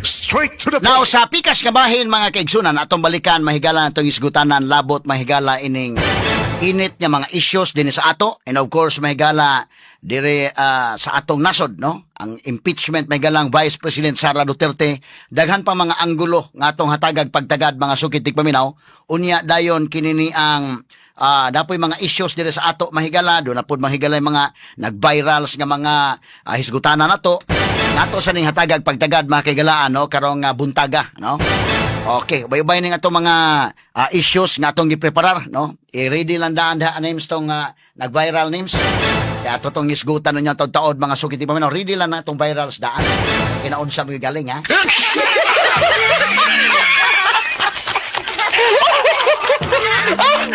Straight to the Now point. Sa pikas nga bahin, mga kaigsunan, atong balikan, mahigala, atong isgutanan labot, mahigala, ining init nga mga issues dinhi sa ato and of course, mahigala, dire sa atong nasod, no, ang impeachment, mahigalang Vice President Sara Duterte. Daghan pa mga anggulo nga atong hatagag pagtagad, mga sukit paminaw. Unya dayon kini ni ang dapoy mga issues dire sa ato, mahigala. Do na pud, mahigala, yung mga nag-virals nga mga hisgutanan nato nato sa ning hatagag pagtagad, mga kaigalaan, no, karong buntaga, no? Okay, ubay-ubay ning atong mga issues nga atong gipreparar, no? I-ready lang daan da names tong nag-viral names. Kaya ato tong isgutan ninyo taod-taod, mga sukit paminaw. Ready lang na itong virals daan. Kinaunsa mo galing, ha?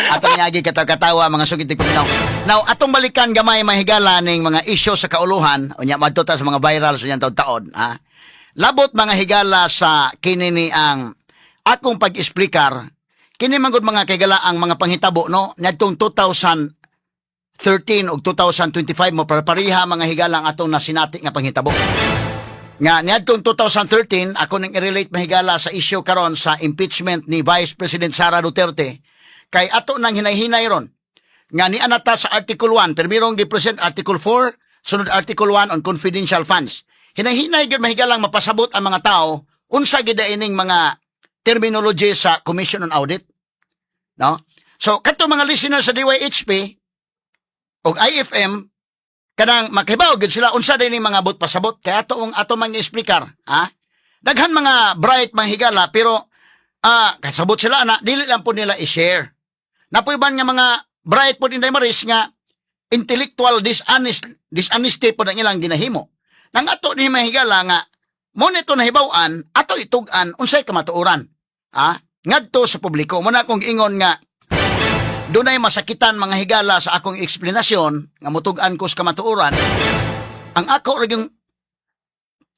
Atong yagi katawa-katawa, mga sukit paminaw. Now, atong balikan gamay, mahigala, ning mga issue sa kauluhan, unya madto ta sa mga viral sa taod-taod, ha? Labot, mga higala, sa kini ni ang akong pag-explicar, kini manggod, mga kigala, ang mga panghitabo, no, niadtong 2013 ug 2025 mo pareha, mga higala, ang atong nasinati nga panghitabo. Nga niadtong 2013, ako ning i-relate, mahigala, sa issue karon sa impeachment ni Vice President Sara Duterte kay ato nang hinay-hinay ron nga ni anata sa Article 1, permirong gi-present Article 4, sunod Article 1 on confidential funds. Hinay-hinay gyud, mahigalang, mapasabot ang mga tao unsa gid ining mga terminology sa Commission on Audit, no? So kadto mga listeners sa DYHP og IFM, kanang makibaw gyud sila unsa din mga but pasabot kay ato ang ato mang i-explicar, ha? Daghan mga bright, mga higala, pero kasabot sila ana, dili lang po nila i-share. Napoy uban nga mga bright po Inday Maris nga intellectual dishonesty po ang ilang ginahimo. Nang ato ni, mahigala, nga mo nito nahibaw-an, ato itug-an unsay kamatuoran, ha, ngadto sa publiko. Mo na akong ingon nga dunay masakitan, mga higala, sa akong eksplanasyon nga mutug-an ko sa kamatuoran. Ang ako ra yung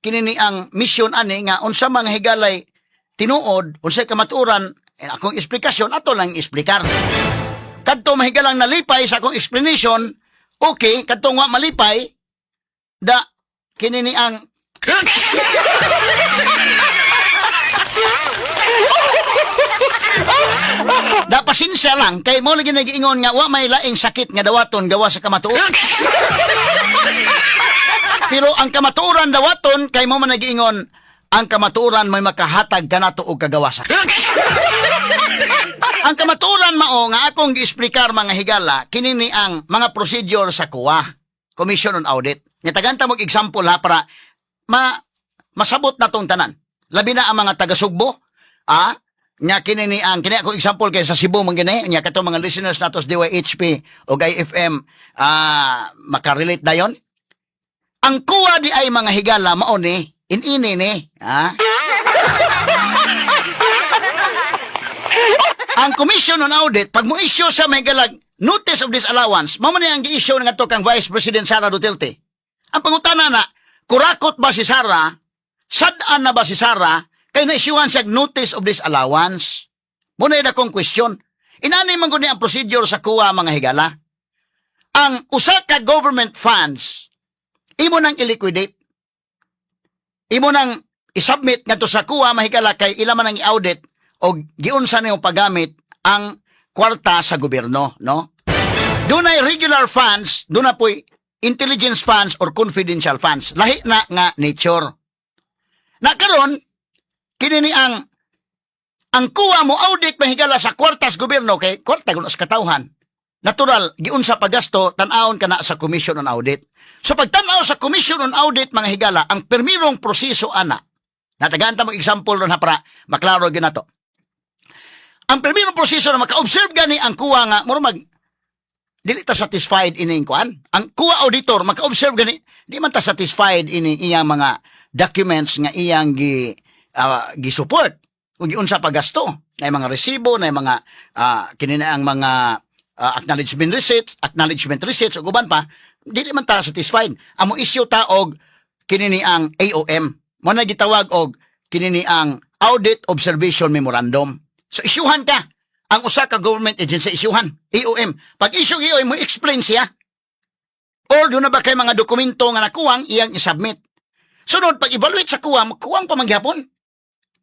kini ni ang mission ani nga unsa, mga higalay, tinuod, unsay kamatuoran, eh, akong eksplikasyon ato lang eksplikar. Kadto, mahigalang, nalipay sa akong explanation, okay. Kadto nga malipay da, kini ni ang da, pasensya lang kay mo lagi nagiingon nga wa may laing sakit nga dawaton gawa sa kamatuoran. Pero ang kamatuoran dawaton kay mo man nagiingon ang kamatuoran may makahatag kanato og kagawasan. Ang kamatuoran mao nga akong giexplikar, mga higala, kini ni ang mga procedure sa COA, Commission on Audit. Nya tagantag mo example, ha, para masabot na tong tanan. Labi na ang mga taga Sugbo, nya kini ni ang kini ako example kay sa Cebu man gini, nya kato mga listeners nato sa DYHP o IFM makarelate dayon. Ang COA di ay, mga higala, mao ni inini ni, ha? Ang Commission on Audit, pag mo issue sa may galag notice of disallowance, mao man ni ang gi-issue nga kang Vice President Sara Duterte. Ang pangutana na, kurakot ba si Sara? Sad-an na ba si Sara? Kay na-issuean siya notice of disallowance. Muna yun akong question. Inani man gud ni ang procedure sa COA, mga higala. Ang usa ka government funds, imo nang i-liquidate. Imo nang i-submit ngadto sa COA, mahigala, kay ila man ang i-audit o giunsa nimo paggamit ang kwarta sa gobyerno, no? Dunay regular funds, duna po'y intelligence funds or confidential funds. Lahi na nga nature. Na karon, kini ni ang COA mo audit, mahigala, sa kwarta sa gobyerno kay kwarta kuno sa katawhan. Natural, giunsa paggasto, tan-awon kana sa Commission on Audit. So pagtan-aw sa Commission on Audit, mga higala, ang permirong proseso ana. Natagaan ta mo example ron, ha, para maklaro gyud nato. Ang permirong proseso na maka-observe gani ang COA nga mura mag dili ta satisfied ining kuan. Ang COA auditor maka-observe gani di man ta satisfied ini iyang mga documents nga iyang gi support kung giunsa paggasto. Na mga resibo, na mga kini na ang mga acknowledgement receipts ug uban pa, dili man ta satisfied. Amo issue ta og kini ni ang AOM. Mo na gitawag og kini ni ang Audit Observation Memorandum. So isyuhan ka ang usa ka government agency, isyuhan AOM. Pag issue AOM, mo explain siya. Or doon na ba kay mga dokumento nga nakuwang iyang isubmit. Sunod, pag evaluate sa COA, kuwang pa man gyapon.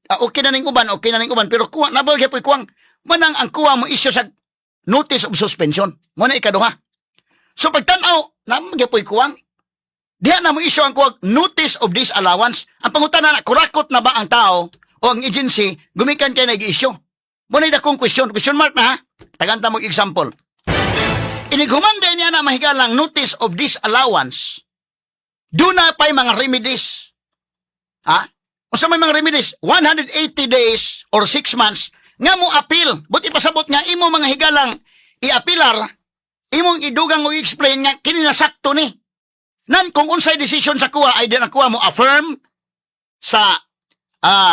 Ah, okay na ning uban, okay na ning uban, pero kuha na ba gyud kuwang manang ang kuha mo issue sa notice of suspension. Mo na ikaduha. So pagtan-aw, na gyud kuwang. Diha na mo issue ang kuwag notice of disallowance. Ang pangutana na, kurakot na ba ang tao o ang agency gumikan kay nag-issue? Mo na dakong question, question mark na ha. Tagaanta mo example. Inig-humande niya na mahigalang notice of disallowance. Duna pa'y mga remedies. Ha? Unsa may mga remedies? 180 days or 6 months nga mo appeal. Buti pasabot nga imo mga higalang i-apilar, imong idugang o i-explain nga kini nasakto ni. Nan kung unsay decision sa kuha ay di na kuha mo affirm sa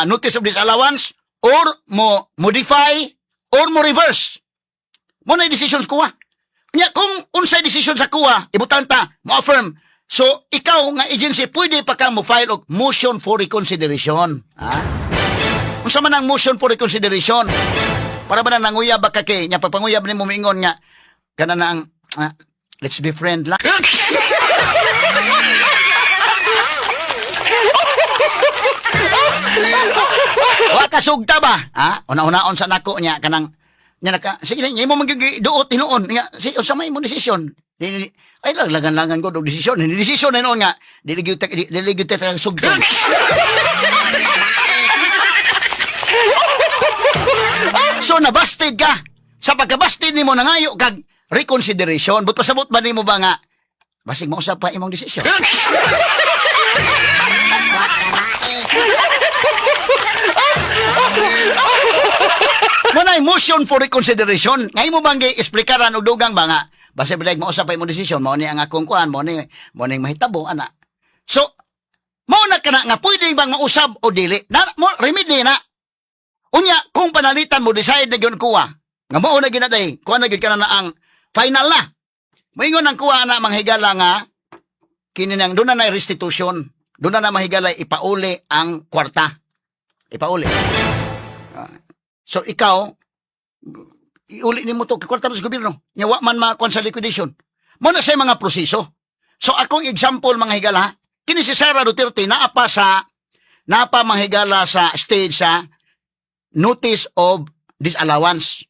notice of disallowance or mo modify or mo reverse. Mo na decisions kuha. Nya kung unsay decision sa kuha, ibutang ta mo affirm. So ikaw nga agency pwede pa ka mo file og motion for reconsideration. Ha? Unsa man ang motion for reconsideration? Para ba na nanguyab ba ka kay nya pagpanguyab nimo moingon nga kana na ang let's be friend lang. Wa ka sugta ba? Ha? Una-unaon sa nako niya kanang nya naka sige na imo man gyud duot hinuon nya si unsa may imong desisyon? Ay laglagan-lagan ko og desisyon. Ni desisyon na hinuon nga dili gyud dili gyud ta sugta. So nabasted ka. Sa pagkabasted nimo nangayo kag reconsideration. But pasabot ba nimo ba nga basig mausap pa imong desisyon? Manay motion for reconsideration. Ngay mo bang gi-explikaran og dugang ba nga basta bilag mausap pa imong desisyon, mao ni ang akong kuan, mao ni mahitabo ana. So mao na kana nga pwede bang mausab o dili? Na mo remedy na. Unya kung panalitan mo decide na gyud kuha. Nga mao na gyud na day, kuha na gyud kana na ang final na. Moingon ang kuha na mga higala nga kini nang doon na restitution. Doon na mahigala ipauli ang kwarta. Ipauli. So ikaw iuli nimo to kay kwarta sa gobyerno. Nya wa man makuan sa liquidation. Mo na sa mga proseso. So akong example mga higala, kini si Sara Duterte naapa mga higala sa stage sa notice of disallowance.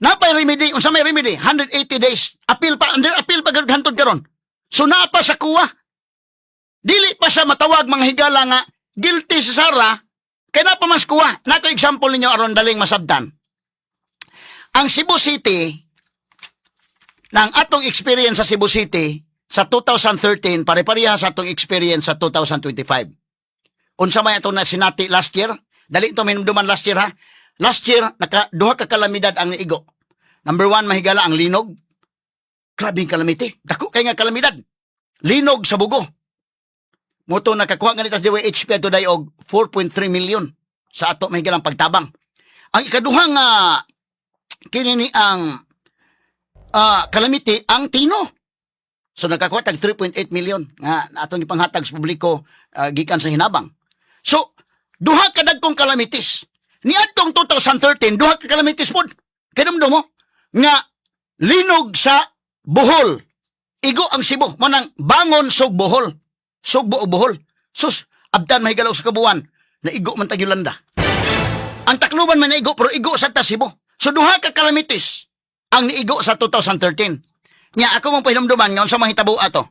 Napay remedy, unsa may remedy? 180 days. Appeal pa, under appeal pa gud hantod karon. So naa pa sa kuwa. Dili pa siya matawag mga higala nga guilty si Sara kay naa pa mas kuwa. Nako example ninyo aron daling masabtan. Ang Cebu City, ng atong experience sa Cebu City sa 2013, pare-pareha sa atong experience sa 2025. Unsa may atong na sinati last year? Dali ito minumduman last year ha. Last year, naka, duha ka kalamidad ang niigo. Number one, mahigala ang linog. Grabe ang calamity. Dako kay nga kalamidad. Linog sa Bugo. Moto nakakuha nga nito sa DYHP ato day og 4.3 million sa ato mahigalang pagtabang. Ang ikaduhang kini ni ang calamity ang Tino. So nakakuha tag 3.8 million nga atong ipanghatag sa publiko gikan sa hinabang. So duha ka dagkong calamities. Niadtong 2013 duha ka calamities pod. Kinumdum mo nga linog sa Bohol. Igo ang Cebu mo nang bangon sug Bohol. Sugbo o Bohol. Sus, abdan mahigalaw sa kabuan na igo man tag Yolanda. Ang Tacloban man naigo pero igo sa ta Cebu. So duha ka calamities ang niigo sa 2013. Nya ako mong pahinumduman nga unsa mahitabo ato.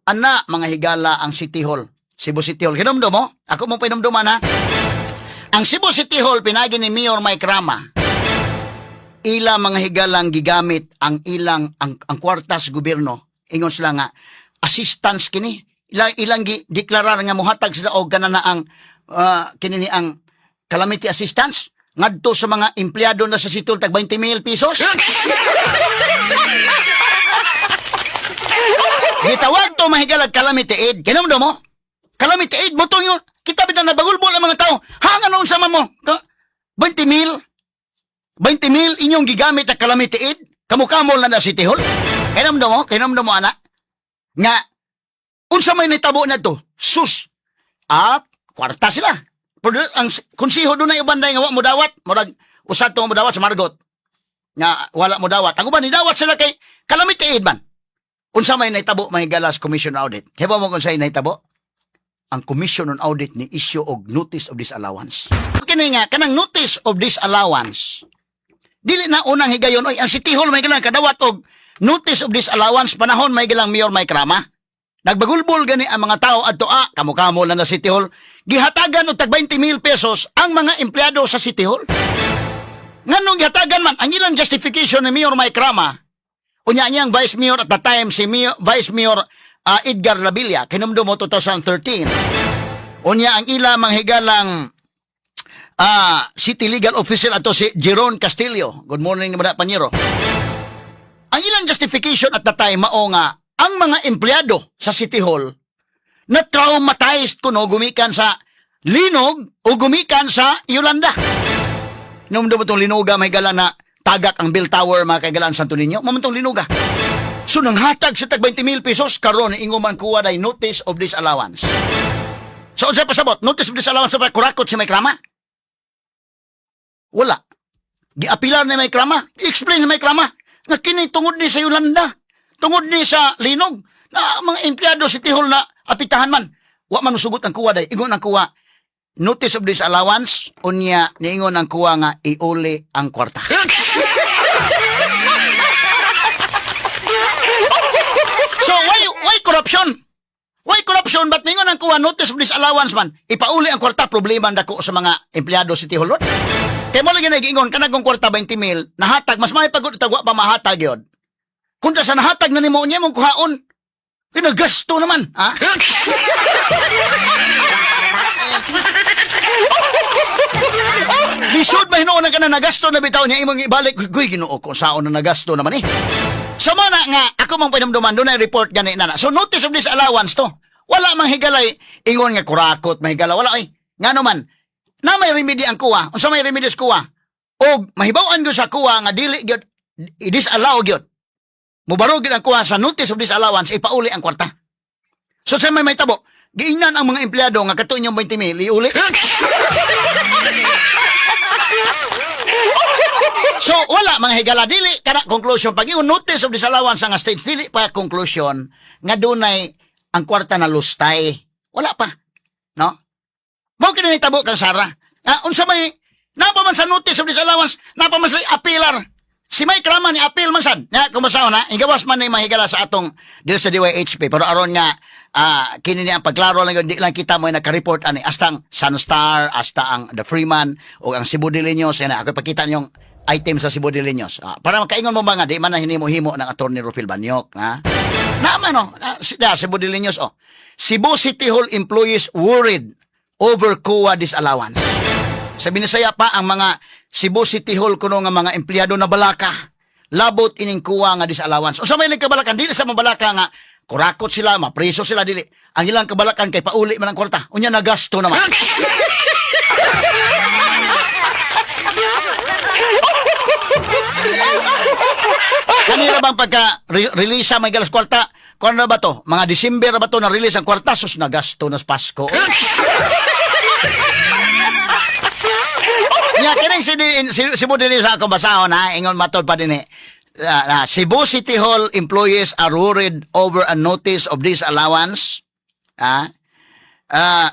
Ana mga higala ang City Hall, Cebu City Hall. Hinumdum mo? Ako mong pahinumduman ha. Ang Cebu City Hall pinagi ni Mayor Mike Rama. Ila mga higalang gigamit ang ilang ang kwarta sa gobyerno. Ingon sila nga assistance kini. Ilang gi deklarar nga mohatag sila og kana na ang kini ni ang calamity assistance ngadto sa mga empleyado na sa City Hall tag 20 mil pesos. Gitawag to mahigalag calamity aid. Kinumdo mo? Calamity aid mo yun. Kita bitaw nabagulbol ang mga tao. Ha nga noon sama mo? 20 mil? 20 mil inyong gigamit ang calamity aid? Kamukamol na na City Hall? Kinumdo mo? Kinumdo mo, anak? Nga, unsa may nitabo na to? Sus! Ah, kwarta sila. Pero ang konseho doon na uban nga wa mo dawat. Murag, usad to mo dawat sa Margot. Nga, wala mo dawat. Ang uban, nidawat sila kay calamity aid man. Unsa may nahitabo mga galas Commission Audit? Kaya ba mo kung sa'yo nahitabo? Ang Commission on Audit ni issue og notice of disallowance. Kini nga kanang notice of disallowance, dili na unang higayon oy, ang City Hall may gilang kadawat og notice of disallowance panahon may gilang Mayor Mike Rama. Nagbagulbol gani ang mga tao adto, ah, kamo-kamo lang na City Hall. Gihatagan og tag 20 mil pesos ang mga empleyado sa City Hall. Nganong gihatagan man? Ang ilang justification ni Mayor Mike Rama, unya niyang Vice Mayor at the time, si Vice Mayor Edgar Labilla, kinumdum mo 2013. Unya ang ila manghigalang City Legal Officer ato si Jeron Castillo. Good morning naman, Panyero. Ang ilang justification at the time mao nga ang mga empleyado sa City Hall na traumatized kuno gumikan sa linog o gumikan sa Yolanda. Nung itong linuga may gala na tagak ang bell tower, mga kaigalaan, Santo Niño, mamantong linuga. So nanghatag sa tag 20 mil pesos. Karon ingon man kuha day notice of disallowance. So unsay pasabot? Notice of disallowance sa kurakot si Mike Rama? Wala. Giapilan ni Mike Rama, i-explain ni Mike Rama nga kini tungod ni sa Yolanda, tungod ni sa linog na ang mga empleyado City Hall na apitahan man. Wa man musugot ang COA day. Ingon ang COA, notice of disallowance, unya niingon ang COA nga iuli ang kwarta. So why corruption? Why corruption? But ningon ang COA, notice of disallowance man, ipauli ang kwarta, problema ang dako sa mga empleyado City Hall. Kay mo lagi nag-ingon kanang kung kwarta 20 mil, nahatag mas may pagod tagwa pa mahatag yun. Kung sa nahatag na nimo niya mong kuhaon, kinagasto naman, ha? Lisod ba hinuon ka na nagasto na bitaw niya imong ibalik. Guy, Ginoo ko, saon na nagasto naman eh. So mo na nga, ako mong pinamduman, doon na report gani na na. So notice of disallowance to. Wala mang higalay, ingon nga kurakot, mahigala. Wala ay. Nga naman, na may remedy ang COA. Unsa may remedy sa COA? Og mahibaw-an gyud sa COA nga dili gyud i-disallow gyud. Mubarog gyud ang COA sa notice of disallowance, ipauli ang kwarta. So sa may tabo, giingnan ang mga empleyado nga kato inyong 20 mil, iuli. So wala mga higala, dili kana conclusion pag yung notice of disallowance nga stage, dili pa conclusion nga dunay ang kwarta na lustay. Wala pa. No? Mao kini nitabo kang Sara. Ah, unsa may napa man sa notice of disallowance, napa man sa appealer. Si Mike Rama ni appeal man sad. Nya kung basahon na, igawas man ni mahigala sa atong dito sa DYHP, pero aron nga kini niya ang pagklaro lang yun, di lang kita mo naka-report ani hasta ang Sunstar, hasta ang The Freeman o ang Cebu Daily News. Yan, ako ipakita niyong item sa Cebu Daily News. Para makaingon mo ba nga di man na hinimo-himo ng Attorney Rufil Banyok, ha? Naman no, Cebu Daily News oh. Cebu City Hall employees worried over COA disallowance. Sa Binisaya pa ang mga Cebu City Hall kuno nga mga empleyado na balaka. Labot ining COA nga disallowance. O sa may kabalakan, dili sa mabalaka nga kurakot sila, mapreso sila, dili. Ang ilang kabalakan kay pauli man ang kwarta. Unya nagasto naman. Kanila bang pagka release sa may galas kwarta, kung ano ba to? Mga December ba to na release ang kwarta? Sus, nagasto na sa Pasko. Ya, kining si Cebu dinhi sa akong basahon ha, ingon matod pa dinhi. Cebu City Hall employees are worried over a notice of disallowance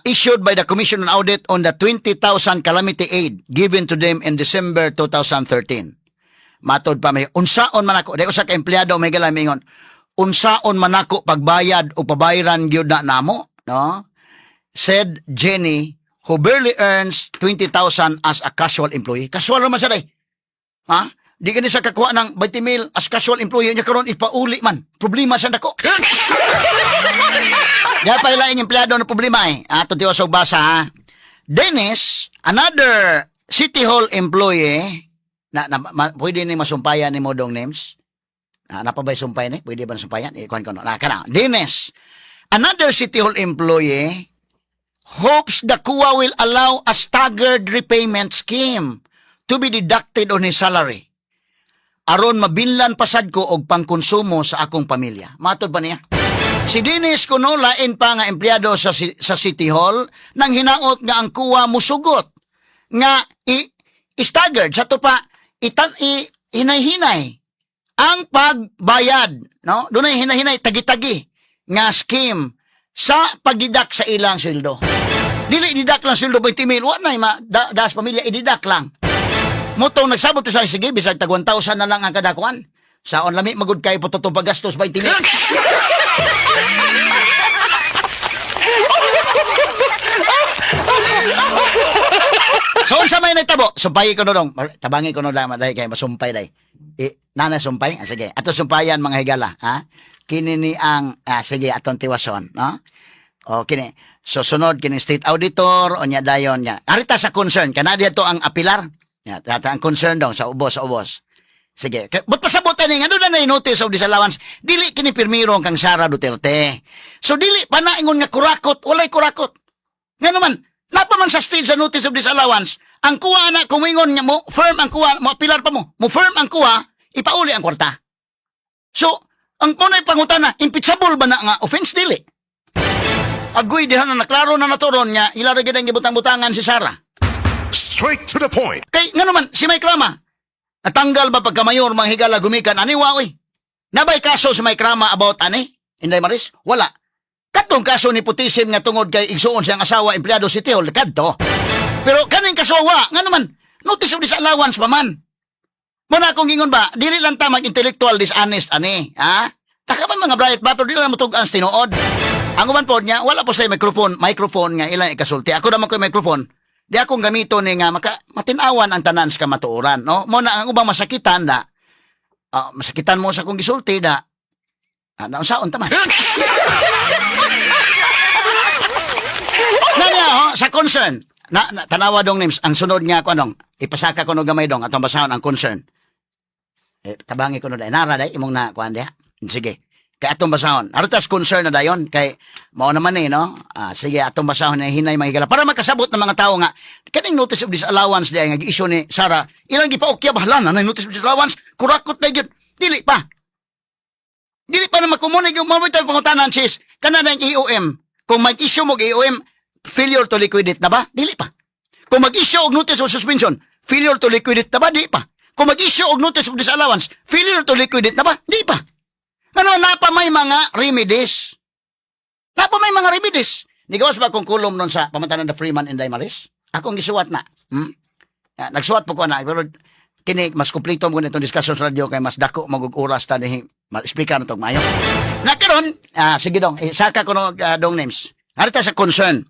issued by the Commission on Audit on the 20,000 calamity aid given to them in December 2013. Matod pa may unsaon man ako, di usa ka empleyado may galang ingon, unsaon man ako pagbayad o pabayaran gyud na namo, no? Said Jenny, who barely earns 20,000 as a casual employee. Casual naman siya day. Ha? Di gani sa kakuha ng 20 mil as casual employee niya karon ipauli man. Problema siya dako. Di pa ilaing empleyado na problema eh. Ato tiwas og basa ha. Dennis, another City Hall employee, na pwede ni masumpayan ni mo dong names? Na, napa ba'y sumpay ni? Pwede ba sumpayan? Eh, kuhan ko no. Na, kana. Dennis, another City Hall employee, hopes the COA will allow a staggered repayment scheme to be deducted on his salary. Aron mabinlan pasad ko og pangkonsumo sa akong pamilya. Matod pa niya. Si Dennis kuno lain pa nga empleyado sa City Hall nang hinaot nga ang COA musugot nga i staggered sa to pa itan i hinay-hinay ang pagbayad, no? Dunay hinay-hinay, tagi-tagi nga scheme Sa pag-deduct sa ilang sweldo. Dili deduct lang sweldo 20 mil, wa na ma da, das pamilya, i-deduct lang. Motong nagsabot sa, sige, bisag tag 1,000 na lang ang kada kuan. Saon lami magud kay po totong paggastos 20 mil. So unsa may nagtabo? Sumpayi ko no dong. Tabangi ko no lang dai kay masumpay dai. Eh, nana sumpay? Ah, sige. Ato sumpayan, mga higala, ha? Kini ni ang sige, atong tiwason, no? O kini. So sunod kini state auditor o nya dayon nya. Arita sa concern kana to ang apilar. Nya tata ang concern dong sa ubos, sa ubos. Sige, but pasabutan ni ano na na notice of disallowance, dili kini pirmiro kang Sara Duterte. So dili pa na ingon nga kurakot, walay kurakot. Nga naman, napa man sa stage sa notice of disallowance, ang kuha na kumingon nga mo, firm ang kuha, mo apilar pa mo, mo firm ang kuha, ipauli ang kwarta. So, ang punay pangutana, impeachable ba na nga offense, dili? Agoy, diha na naklaro na naturon nga, ila ra gid ang gibutang-butangan si Sara. Straight to the point. Kay, nga naman, si Mike Rama, natanggal ba pagka-mayor, mga higala, gumikan, ani wa, oy? Nabay kaso si Mike Rama about ani? Inday Maris? Wala. Katong kaso ni nepotism nga tungod kay igsuon siyang asawa empleyado City Hall, kadto. Pero kaning kaso wa, nga naman, notice of disallowance pa man. Muna akong ingon ba, dili lang ta mag-intellectual dishonest ani, ha? Taka man mga bright ba, pero dili lang motug-an sa tinuod. Ang uban po niya, wala po sa microphone, microphone nga ilang ikasulti. Ako naman ko'y microphone. Di akong gamito ni nga maka, matinawan ang tanan sa kamatuoran, no? Mo na ang ubang masakitan da. Ah, masakitan mo sa akong gisulti da. Ah, naunsaon ta man. Na niya, ho, sa concern. Na, tanawa dong names, ang sunod nga ko anong, ipasaka ko no gamay dong, atong basahon ang concern. Eh, tabangi ko no dai. Nara dai, imong na kuan diha. Sige. Kay atong basahon. Arutas concern na dayon kay mao naman eh, no? Ah, sige, atong basahon na hinay, mga higala para makasabot ng mga tao nga kaning notice of disallowance diay nga gi-issue ni Sara, ilang gipaokya bahala na na notice of disallowance, kurakot na gyud. Dili pa. Dili pa na makumunig yung mga pangutanan sis. Kana na yung EOM. Kung mag-issue mo og EOM, failure to liquidate na ba? Dili pa. Kung mag-issue og notice of suspension, failure to liquidate na ba? Di pa. Kung mag-issue og notice of disallowance, failure to liquidate na ba? Di pa. Ano, napa may mga remedies. Napa may mga remedies. Nigawas ba kong kulom nun sa pamantanan the Freeman and Maris? Akong gisuwat na. Ah, nagsuwat po ko na. Pero kini mas kumpleto mo itong discussion sa radyo kay mas dako magug oras ta ni ma-explica na to maayo. Na karon, sige dong, eh, saka ko no, dong names. Harita sa concern.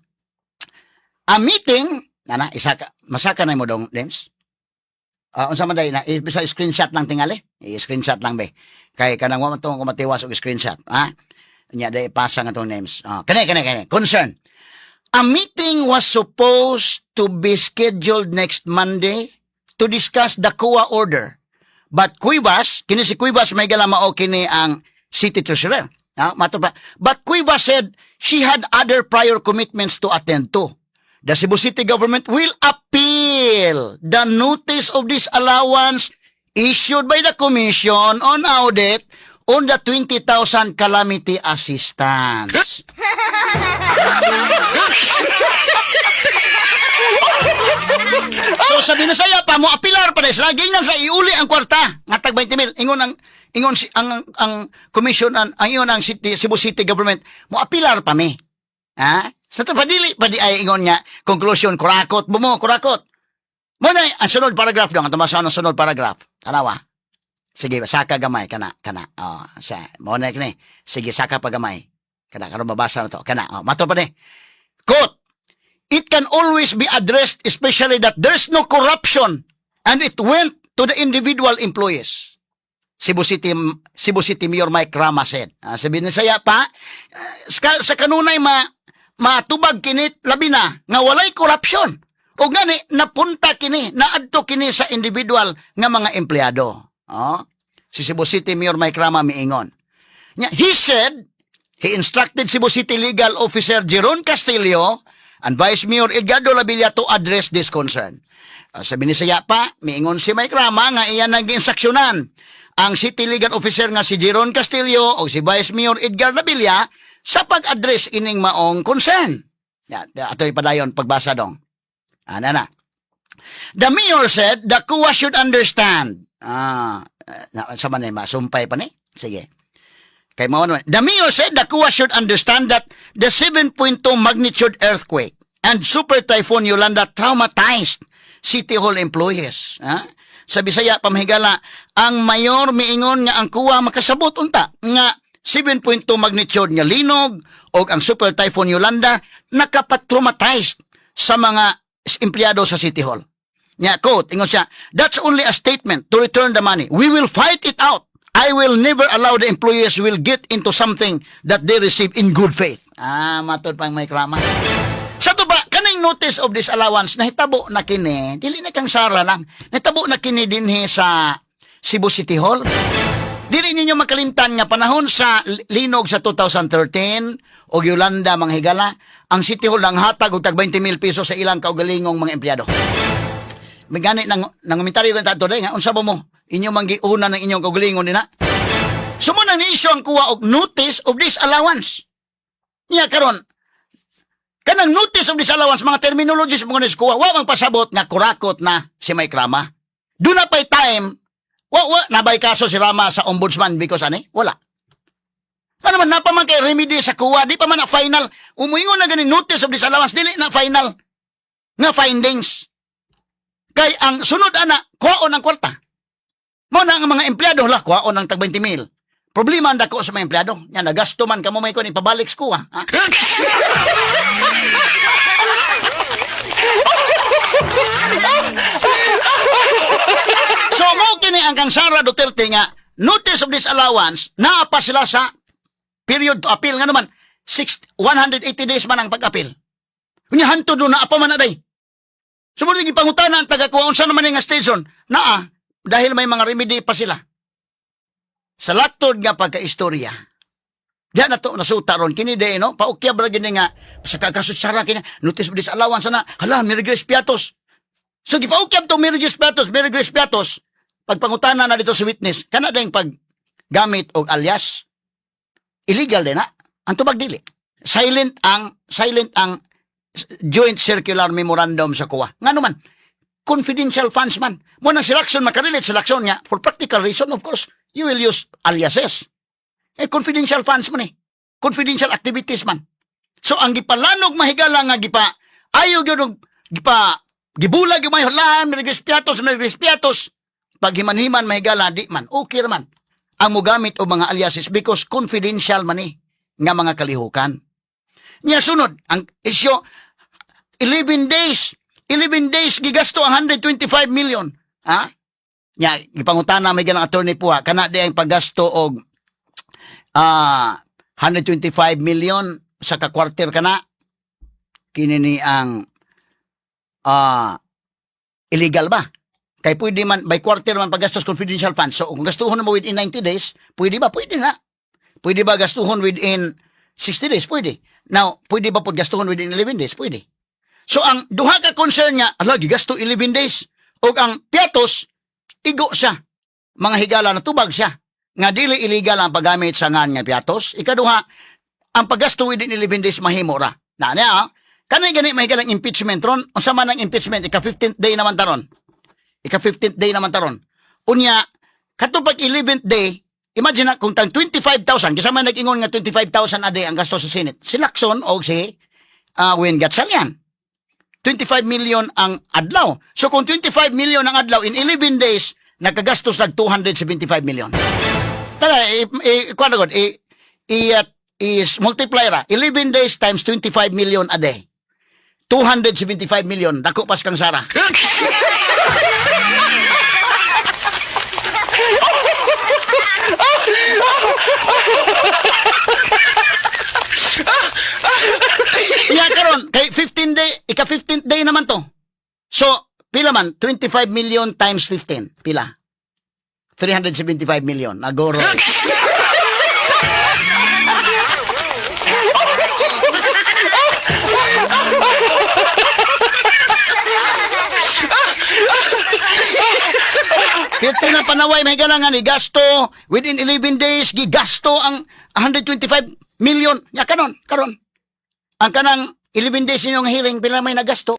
A meeting, nana, isaka, masaka na mo dong names. Ah, unsa man day na bisa screenshot lang tingali. I-screenshot lang be. Kay kanang wa man to kumatiwas og screenshot, ha? Nya day pasa nga tong names. Ah, kani kani kani. Concern. A meeting was supposed to be scheduled next Monday to discuss the COA order. But Cuevas, kini si Cuevas may mao kini ang city treasurer. Ha, mato pa. But Cuevas said she had other prior commitments to attend to. The Cebu City government will appeal the notice of disallowance issued by the Commission on Audit on the 20,000 calamity assistance. So sa Binasaya pa mo apilar pa sila giingnan sa iuli ang kwarta nga tag 20 mil. Ingon ang ingon si, ang commission ang ingon ang city, Cebu City government mo apilar pa mi. Ha? Sa to padili pa di ay ingon nga conclusion kurakot mo kurakot. Mo na ang sunod paragraph dong, ang tumasaon ang sunod paragraph. Tanawa. Sige, saka gamay kana kana. Oh, sa mo na kini. Sige, saka pa gamay. Kana karon mabasa na to. Kana. Oh, mato pa ni. Quote, "It can always be addressed, especially that there's no corruption and it went to the individual employees," Cebu City Mayor Mike Rama said. Ah, sabi ni saya pa, sa kanunay ma matubag kini labi na nga walay corruption. O gani napunta kini, naadto kini sa individual nga mga empleyado. Oh, si Cebu City Mayor Mike Rama miingon. Nya, he said he instructed Cebu City Legal Officer Jeron Castillo and Vice Mayor Edgardo Labilla to address this concern. Sabi ni saya pa, miingon si Mike Rama nga iyan nang giinstruksyonan ang City Legal Officer nga si Jeron Castillo o si Vice Mayor Edgar Labilla sa pag-address ining maong concern. Ya, ato ipadayon pagbasa dong. Ana na. The mayor said the COA should understand. Ah, na, sa man masumpay pa ni. Sige. Kay mao naman. The mayor said the COA should understand that the 7.2 magnitude earthquake and super typhoon Yolanda traumatized City Hall employees. Ha? Sa Bisaya, pamahigala, ang mayor miingon nga ang COA makasabot unta nga 7.2 magnitude nga linog o ang super typhoon Yolanda nakapatraumatized sa mga empleyado sa City Hall. Nya, quote, ingon siya, "That's only a statement to return the money. We will fight it out. I will never allow the employees will get into something that they receive in good faith." Ah, matod pang Mike Rama. Sa to ba, kaning notice of disallowance, nahitabo na kini, dili na kang Sara lang, nahitabo na kini dinhi sa Cebu City Hall. Dili ninyo makalimtan nga panahon sa linog sa 2013 o Yolanda, mga higala, ang City Hall lang hatag og tag 20 mil pesos sa ilang kaugalingong mga empleyado. May gani nang komentaryo kan tato nga unsa ba mo inyo man giuna ng inyong kaugalingon nina. So mo nang ni-issue ang COA og notice of disallowance. Nya karon kanang notice of disallowance, mga terminologies mo ni COA, wa mang pasabot nga kurakot na si Mike Rama. Duna pay time, wa nabay kaso si Rama sa ombudsman because ani wala. Ano man, napa man kay remedy sa COA, di pa man na final. Umuingon na gani notice of disallowance, dili na final nga findings. Kay ang sunod ana, kuhaon ang kwarta. Mo na ang mga empleyado, lah, kuhaon ang tag 20 mil. Problema ang dako sa mga empleyado. Yan, nagasto man kamo may kuan ipabalik sa COA. Ha? So mo kini ang kang Sara Duterte nga notice of disallowance, naa pa sila sa period to appeal nga naman 180 days man ang pag-appeal. Unya hantod do naa pa man na day. So mo gipangutana ang taga-COA unsa naman nga station naa dahil may mga remedy pa sila. Sa laktod nga pagkaistorya, diya na to nasuta ron kini de no paukyab ra gini nga sa kakasusara kini notice of disallowance na hala Mary Grace Piatos. So gipaukyab to Mary Grace Piatos, Mary Grace Piatos pagpangutana na dito sa witness kana dayng pag gamit og alias illegal din na ang tubag dili. Silent ang joint circular memorandum sa COA. Ngano man confidential funds man. Mo nang selection makarelate selection nga for practical reason, of course you will use aliases. Eh confidential funds man eh. Confidential activities man. So ang gipalanog, mahigala, nga gipa ayo gyud og gipa gibulag yung may hala Mary Grace Piatos, Mary Grace Piatos. Pag himan-himan, mahigala, di man okay ra man ang mogamit og mga aliases because confidential man eh nga mga kalihukan. Nya sunod ang isyo 11 days, 11 days gigasto ang 125 million. Ha? Nya gipangutana may galang attorney po ha, kana di ang paggasto og 125 million sa ka-quarter kana kini ni ang illegal ba? Kay pwede man by quarter man paggastos confidential funds. So kung gastuhon mo within 90 days, pwede ba? Pwede na. Pwede ba gastuhon within 60 days? Pwede. Now, pwede ba pud gastuhon within 11 days? Pwede. So ang duha ka concern niya, ala gigasto 11 days. Og ang Piatos igo siya. Mga higala, natubag siya nga dili illegal ang paggamit sa ngan nga Piatos. Ikaduha, ang paggasto within 11 days mahimo ra. Na niya, ah. Kanay gani may higalang impeachment ron. Unsa man ang impeachment, ika 15th day naman taron. Ika 15th day naman taron. Unya, kato pag 11th day, imagine na kung tang 25,000, kasi man nag-ingon nga 25,000 a day ang gasto sa Senate. Si Lacson o si Win Gatchalian. 25 million ang adlaw. So kung 25 million ang adlaw in 11 days, nakagastos nag 275 million. Tara, kuwan na gud, is multiply ra. 11 days times 25 million a day. 275 million. Dako pas kang Sara. Iya karon kay 15 day, ika 15th day naman to. So, pila man 25 million times 15, pila? 375 million. Nagoro. Pito na panaway, may galangan, gasto within 11 days, gigasto ang 125 million. Ya, karon, karon. Ang kanang 11 days ninyong hearing, pila may nagasto?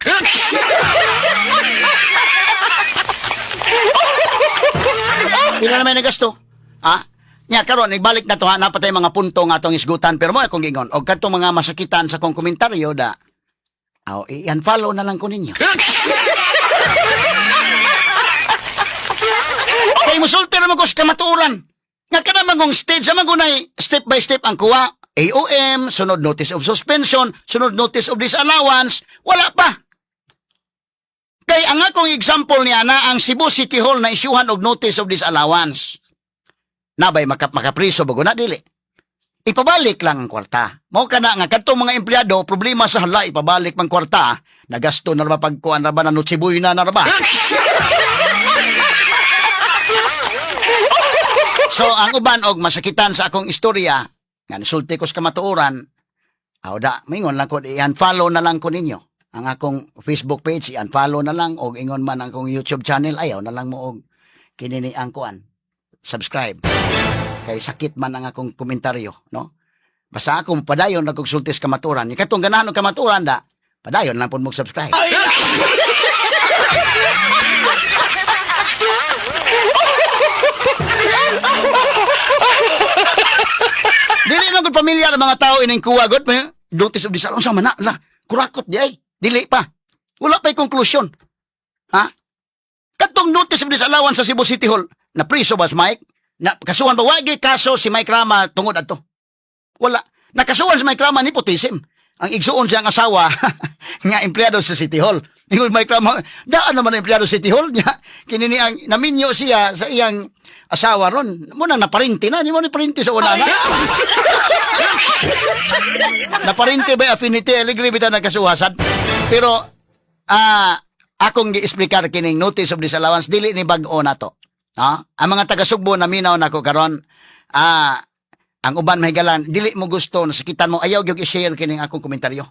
Pila na may nagasto? Ha? Nya karon ibalik na to ha, napatay mga punto nga atong isgutan, pero mo akong giingon og kadtong mga masakitan sa akong komentaryo da. Aw, i-unfollow na lang ko ninyo. Kay musulti naman ko sa kamatuoran. Nga kana man kong stage, man gunay step by step ang kuha. AOM, sunod notice of suspension, sunod notice of disallowance, wala pa. Kay ang akong example niya na ang Cebu City Hall na isyuhan og notice of disallowance. Nabay makapriso bago na dili. Ipabalik lang ang kwarta. Mao kana nga kadtong mga empleyado problema sa hala ipabalik man kwarta, nagasto na ra ba pagkuan ra ba na Noche na na ra ba. So ang uban og masakitan sa akong istorya nga nisulti ko sa kamatuoran, aw da mingon lang ko, i-unfollow na lang ko ninyo. Ang akong Facebook page i-unfollow na lang og ingon man ang akong YouTube channel, ayaw na lang mo og kinini ang kuan. Subscribe. Kay sakit man ang akong komentaryo, no? Basta akong padayon nagkugsulti sa kamatuoran. Katong ganahan og kamatuoran da, padayon lang pud mo subscribe. Dili man gud pamilyar ang mga tao ining kuwa gud may notice of disallowance, unsa man na la kurakot di ay dili pa, wala pa'y konklusyon, ha. Katong notice of disallowance sa Cebu City Hall, na priso ba si Mike, na kasuhan ba? Wagi kaso si Mike Rama tungod adto. Wala. Nakasuhan si Mike Rama nepotism, ang igsuon siyang asawa nga empleyado sa City Hall. Ingon Mike Rama, daan naman ang empleyado sa City Hall niya. Kini ni ang naminyo siya sa iyang asawa ron. Mo na naparinti na, di mo ni parinti sa una na. Naparinti by affinity, aligri bitaw nagkasuhasan. Pero akong gi-explicar kining notice of disallowance, dili ni bag-o na to. Ha? Ang mga taga Sugbo na minaw nako karon, ang uban mahigalan dili mo gusto nasakitan mo, ayaw gyud i-share kining akong komentaryo.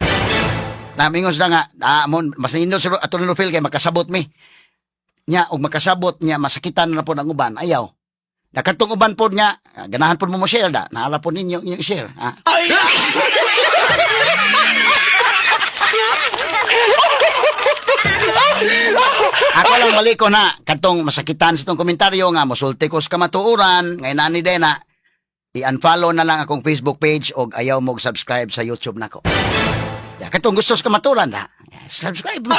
Namingon sila nga, mon, mas nindot sa ato Rufil kay makasabot mi. Nya, og makasabot niya, masakitan na po ang uban, ayaw. Nakatong uban po niya, ganahan po mo mo share da, naala po ninyo inyong share. Ha? Ako lang balik ko na, katong masakitan sa itong komentaryo nga, musulti ko sa kamatuoran, ngayon na ni Dena, i-unfollow na lang akong Facebook page og ayaw mo subscribe sa YouTube nako. Ya, katong gusto sa kamatuoran da, subscribe mo.